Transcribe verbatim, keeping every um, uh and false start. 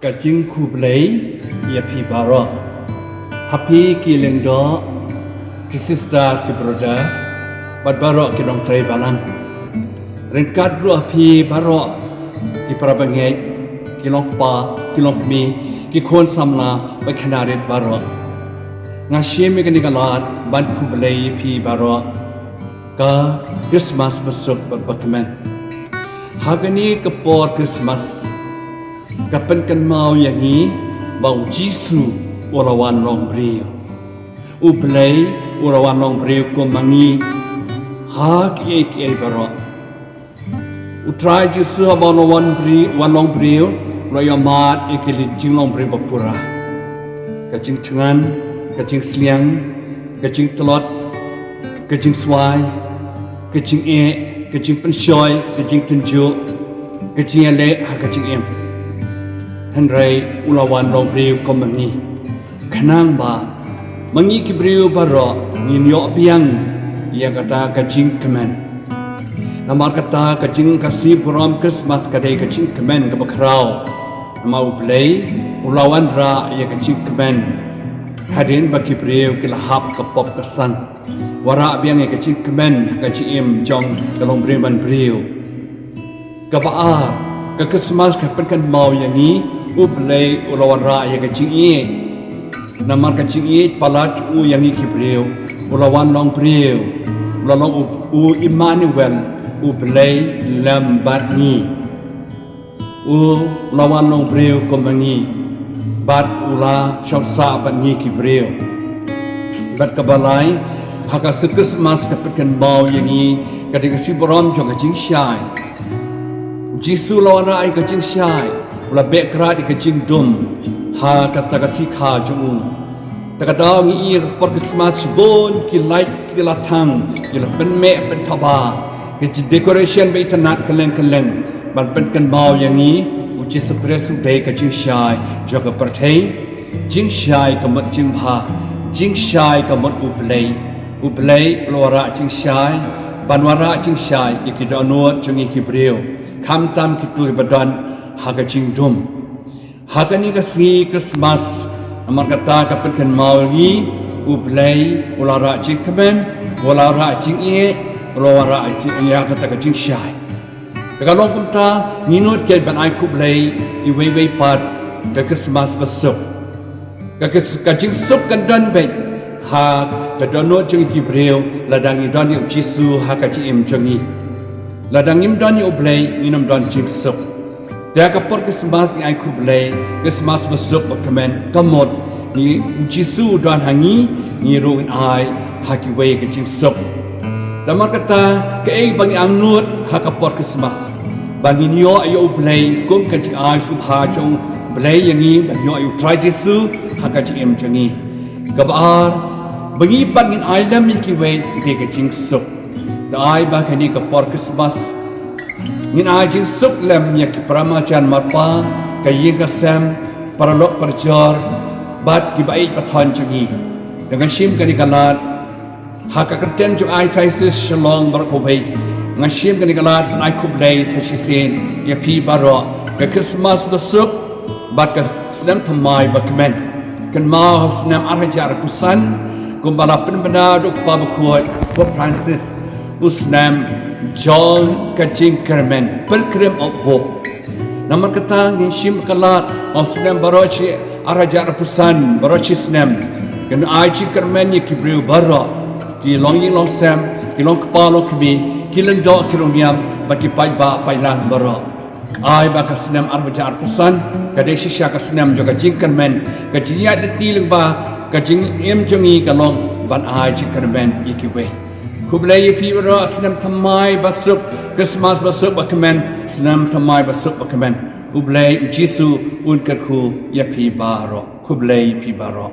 Ka jingkhublei ïa phi baroh, ha phi ki lyngdoh, ki sister, ki brother, bad baroh ki nongtrei balang. Ryngkat ruh ha phi baroh ki para bangeit, ki longkpa, ki longkmie, ki khun samla bad khynnah rit baroh, nga shim ïa kane ka lad ban khublei ïa phi baroh ka Christmas basuk bad bakmen. Ha kane ka por Christmas, ka pynkynmaw ïa ngi ba U Jisu u la wan long briew. U Blei u la wan long briew kum ma ngi ha kiei kiei baroh. U Trai Jisu haba u la wan briew, wan long briew, u la ïohmad ïa ki jinglong briew ba pura. Ka jingthngan, ka jingsliang, ka jingtlot, ka jingswai, ka jingeh, ka jingpynshoi, ka jingtynjuh, ka jingïaleh ha ka jingim. Hynrei u la wan long briew kum ma ngi, khnang ba ma ngi ki briew baroh ngin ïoh biang ïa kata ka jingkmen. Namar kata ka jing, ka sngi burom Christmas ka dei ka jingkmen kaba khraw. Namar U Blei u la wanrah ïa ka jingkmen hadien ba ki briew ki la hap ka pop ka san. Wanrah biang ïa ka jingkmen ha ka jingim jong ka longbriew manbriew. Kaba ar, ka Christmas ka pynkynmaw ïa ngi, U Blei u la wanrah ïa ka jingïeit. Namar ka jingïeit palat u ïa ngi ki briew, u la wan long briew, u la long u, u Immanuel, U Blei lem bad ngi. U la wan long briew kum ma ngi, bad u la shong sah bad ngi ki briew. Bad kaba lai, ha ka sngi Christmas ka pynkynmaw ïa ngi, ka dei ka sngi burom jong ka jingshai. U Jisu u la wanrah ïa ka jingshai, u la beh krad ïa ka jingdum ha kata ka sngi kha jong u. Ta ka daw ngi ïohi ha ka por Christmas shibun ki light ki la thang, ki la pynmeh pynthaba, ki decoration ba itynnad kylleng kylleng, ban pynkynmaw ïa ngi, U Jisu Khrist u dei ka jingshai jong ka pyrthei. Jingshai ka mut jingbha, jingshai ka mut U Blei. U Blei u la wanrah jingshai ban wanrah jingshai ïa ki dohnud jong ngi ki briew, khamtam kito kiba don ha ka jingdum. Ha kane ka sngi Christmas, namar kata ka pynkynmaw ïa ngi, U Blei u la rah jingkmen, u la rah jingïeit, u la wanrah jing, ïa kata ka jingshai. Te ka long kumta, ngi nud keiñ ban ai khublei iwei iwei pat ka Christmas basuk. Ka, ka, ka jingsuk kan don beit ha ka dohnud jong ngi ki briew lada ngi don ïa U Jisu ha ka jingim jong ngi. Lada ngim don ïa U Blei, ngin ym don jingsuk. Te ha ka por Christmas ngi ai khublei, Christmas basuk bakmen, ka mut ngi, U Jisu u don ha ngi, ngi ruh ngin ai ha kiwei ka jingsuk. Namar kata, kaei ba ngi angnud ha ka por Christmas? Ba ngin ïoh ïa U Blei kum ka jingai sngewbha jong U Blei ïa ngi, ban ïoh ïa U Trai Jisu ha ka jingim jong ngi. Kaba ar, ba ngi pat ngin ai lem ïa kiwei, dei ka jingsuk. Te ai ba kane ka por Christmas ngin ai jingsuk lem ïa ki para marjan marpa, ka ïing ka sem, paralok parajor, bad kiba ïeit ba thon jong ngi. Te nga shim kane ka lad ha ka kyrteng jong Archdiocese Shillong baroh kawei, nga shim kane ka lad ban ai khublei sa shisien ïa phi baroh ka Christmas basuk bad ka snem thymmai bakmen. Kynmaw ha u snem ar hajar arphew san, kumba la pynbna da u Kpa Bakhuid Pope Francis, u snem jong ka jingkyrmen, Pilgrim of Hope. Namar kata ngi shim ka lad ha u snem baroh shi ar hajar arphew san, baroh shi snem, kan ai jingkyrmen ïa ki briew baroh, ki longïing longsem, ki longkpa longkmie, ki lyngdoh ki longniam, bad ki paidbah paidlang baroh. Ai ba ka snem ar hajar arphew san ka dei shisha ka snem jong ka jingkyrmen, ka jingïaid lynti lyngba, ka jingim jong ngi ka long ban ai jingkyrmen ïa kiwei. Khublei ïa phi baroh, snem thymmai basuk, Christmas basuk bakmen, snem thymmai basuk bakmen. U Blei U Jisu un kyrkhu ïa phi baroh. Khublei ïa phi baroh.